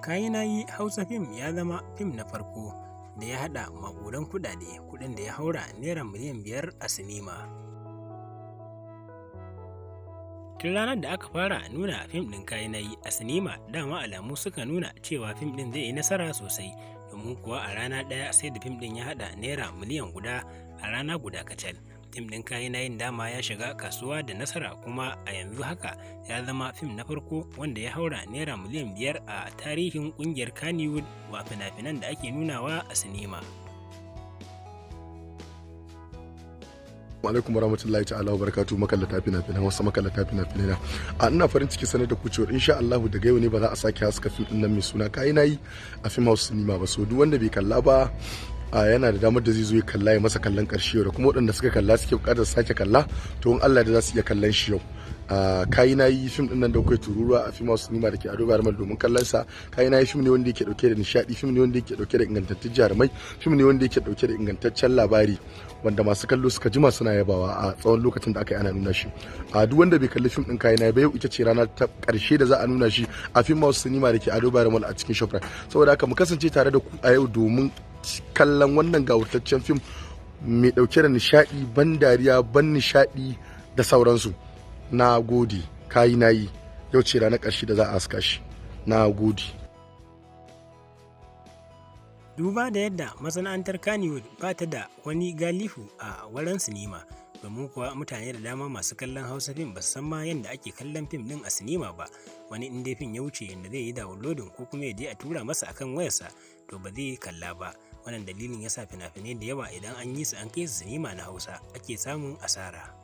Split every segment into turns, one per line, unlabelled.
Kayi Nayi Hausa Fim ya zama fim na farko da ya haɗa maƙudan kuɗaɗe, kuɗin da ya haura Naira miliyan 5 a sinima. Tun ranar da aka fara nuna fim ɗin Kayi Nayi a sinima, dama alamu suka nuna cewa fim ɗin zai yi nasara sosai, domin kuwa a rana ɗaya sai da fim ɗin ya haɗa Naira miliyan 1 a rana guda kacal. Fim ɗin Kayi Nayin dama ya shiga kasuwa da nasara, kuma a yanzu haka ya zama fim na farko wanda ya haura Naira miliyan 5 a tarihin ƙungiyar Kannywood wa fina-finan da ake nunawa a sinima.
Alaikum warahmatullahi ta'ala wabarakatuh. Makallata fina-finan wasu, makallata fina-finai na, a ina farin ciki sanar da ku cewa insha Allah daga yau ne ba za a sake haska fim din nan mai suna Kayi Nayi a Film House Cinema ba. So duk wanda bai kalla ba, a yana da damar da zai zo ya kalla, ya masa kallon karshe yau, da kuma waɗanda suka kalla suke buƙatar sake kalla, to in Allah da za su iya kallon shi yau. Kayi Nayi fim din nan da kai tururuwa a Film House Cinema da ke Ado Bayero domin kallon sa. Kayi Nayi fim ne wanda yake dauke da nishadi, fim ne wanda yake dauke da ingantattun jarumai, fim ne wanda yake dauke da ingantaccen labari wanda masu kallo suka jima suna yabawa a tsawon lokacin da aka yi ana nuna shi. A duk wanda bai kalli fim din Kayi Nayi ba, yau ita ce rana ta karshe da za a nuna shi a Film House Cinema da ke Ado Bayero Mall a cikin Shoprite. Saboda haka mu kasance tare da ku a yau domin kallon wannan gawurtaccen fim mai dauke da nishadi, ban dariya, ban nishadi da sauransu. Na gode. Kayi Nayi, yau ce ranar ƙarshe da za a haska shi. Na gode.
Duba da yadda masana'antar Kannywood ba ta da wani galihu a wurin sinima, domin kuwa mutane da dama masu kallon Hausa fim ba su san ma yadda ake kallon fim ɗin a sinima ba. Wani in dai fim ya wuce yadda zai yi downloading ko kuma ya je a tura masa akan wayarsa, to ba zai kalla ba. Wannan dalilin yasa fina-finai da yawa idan an yi su an kai su sinima na Hausa ake samun asara.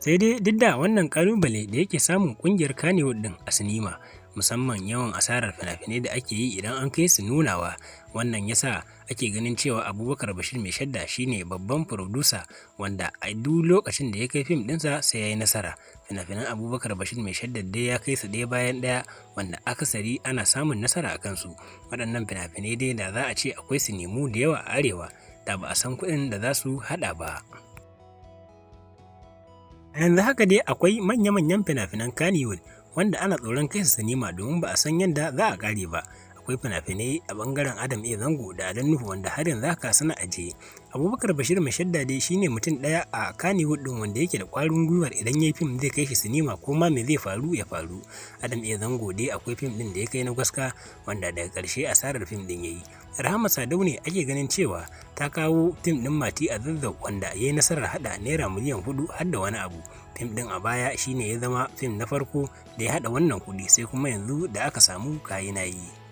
Sai dai duk da wannan kalubale da yake samun kungiyar Kannywood din a sinima, musamman yawan asarar fina-finai da ake yi idan an kai su nunawa, wannan yasa ake ganin cewa Abubakar Bashir Mai Shadda shine babban furodusa wanda a duk lokacin da ya kai fim ɗinsa sai ya yi nasara. Fina-finan Abubakar Bashir Mai Shadda dai ya kai su ɗaya bayan ɗaya, wanda akasari ana samun nasara a kansu. Waɗannan fina-finai dai da za a ce akwai sinimu da yawa a arewa, da ba a san kuɗin da za su haɗa ba. A yanzu haka dai akwai manya-manyan fina-finan Kannywood wanda ana tsoron kai su sinima domin ba a san yadda za a ƙare ba. Akwai fina-finai a ɓangaren Adam A. Zango da Ali Nuhu wanda har yanzu haka suna ajiye. Abubakar Bashir Mai Shadda dai shine mutum ɗaya a Kannywood ɗin wanda yake da ƙwarin gwiwar idan ya yi fim zai kai shi sinima, ko ma me zai faru ya faru. Adam A. Zango dai akwai fim ɗin da ya kai na Gwaska wanda daga ƙarshe asarar fim ɗin ya yi. Rahama Sadau ne ake ganin cewa ta kawo fim ɗin Mati a Zazzau wanda ya yi nasarar haɗa Naira miliyan 4 har da wani abu. Fim ɗin a baya shine ya zama fim na farko da ya haɗa wannan kuɗi, sai kuma yanzu da aka samu Kayi Nayi.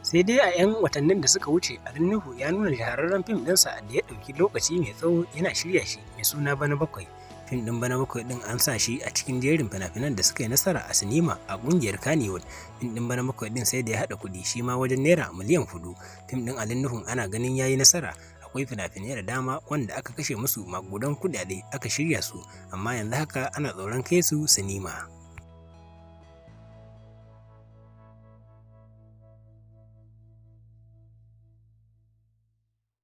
Sai dai a 'yan watannin da suka wuce, Ali Nuhu ya nuna shahararren fim ɗinsa da ya ɗauki lokaci mai tsawo yana shirya shi mai suna Bana Bakwai. Fim ɗin Bana Bakwai ɗin an sa shi a cikin jerin fina-finan da suka yi nasara a sinima a ƙungiyar Kannywood. Fim ɗin Bana Bakwai ɗin sai da ya haɗa kuɗi shi ma wajen Naira miliyan 4. Fim ɗin Ali Nuhu ana ganin ya yi nasara. Akwai fina-finai da dama wanda aka kashe musu maƙudan kuɗaɗe aka shirya su, amma yanzu haka ana tsoron kai su sinima.